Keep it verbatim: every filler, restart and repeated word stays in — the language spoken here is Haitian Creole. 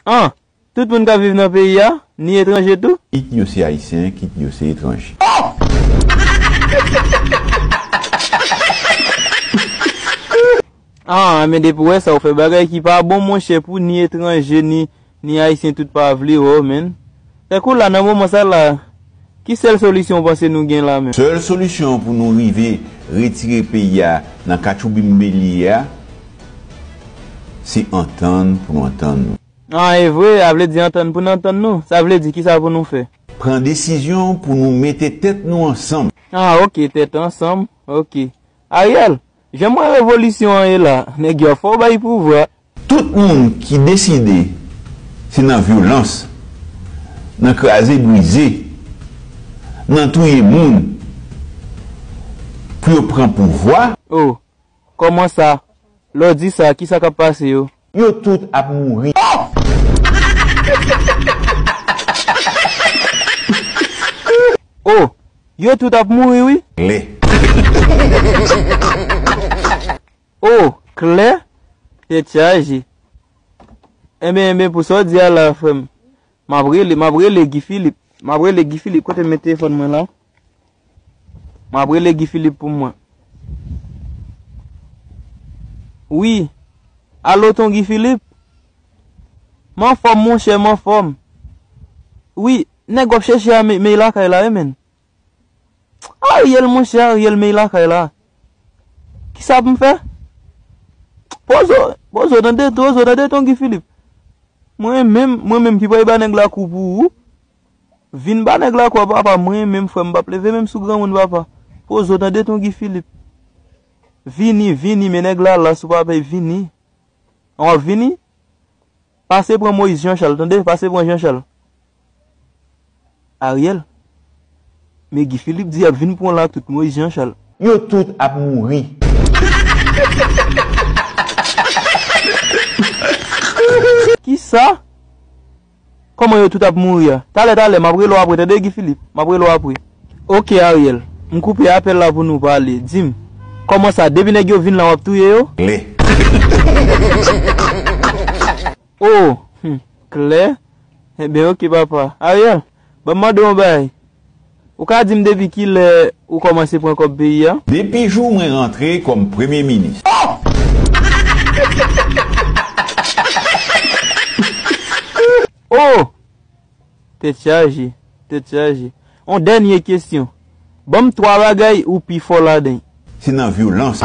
An, tout moun k ap viv nan peyi a, ni etranje tou? Kit yo se Ayisyen, kit yo se etranje. Ah, men depi w wè sa, ou fè bagay ki pa bon, monchè, pou ni etranje, ni, ni Ayisyen, tout pa vle wè w, menn. Fè kou la, nan moman sa la, ki sèl solisyon w panse nou gen la menm? Sèl solisyon pou nou rive retire peyi a nan katchoubim li ye a, se antann pou nou antann nou. Ah, e vre, a vle di antann pou n antann nou. Sa vle di kisa pou nou fè? Pran desizyon pou nou mete tèt nou ansanm. Ah, ok, tèt ansanm, ok. Ariel, jan m wè revolisyon an ye la, nèg yo fò bay pouvwa. Tout moun ki deside se nan vyolans, nan kraze brize, nan touye moun pou yo pran pouvwa. Oh, kòman sa? Lè w di sa, kisa k ap pase yo? Yo tout ap mouri. Oh, yo tout ap mouri, wi. Lè. Oh, klè? Tèt chaje. Enben, enben, pou sa w di a la, frè m, m ap rele, m ap rele Guy Philippe. M ap rele Guy Philippe. Kote m met telefòn mwen la? M ap rele Guy Philippe pou mwen. Wi. Alo, ton Guy Philippe? M anfòm, monchè, m anfòm. Wi, nèg w ap chèche a, men, men lakay la, wi, menn. Ariel, monchè, Ariel, men lakay la. Kisa pou m fè? Pozo, pozo, tande, pozo, tande, ton Guy Philippe. Mwen menm, mwen menm ki pral ba nèg la kou pou ou. Vin ba nèg la kou, papa, mwen menm, frè m, p ap leve menm sou granmoun, papa. Pozo, tande, ton Guy Philippe. Vini, vini, men nèg la la, si w pa pè, vini. An w ap vini? Pase pran Moïse Jean Charles, tande? Pase pran Jean Charles. Ariel, men Guy Philippe di y ap vin pran w la tout, Moïse Jean Charles. Yo tout ap mouri. Kisa? Kòman yo tout ap mouri a? Talè, talè, m ap rele w apre, tande, Guy Philippe? M ap rele w apre. Ok, Ariel, m koupe apèl la pou nou pale. Di m, kòman sa, depi nèg yo vin la, w ap touye yo? Lè. Oh, hmm, klè. Enben, ok, papa. Ariel, ban m mande w yon bagay. Ou ka di m depi kilè ou kòmanse pran kòb peyi a? Depi jou mwen rantre kòm premye minis. Oh! Tèt chaje, tèt chaje. On dènye kesyon. Ban m twa bagay ou pi fò ladan. Se nan vyolans.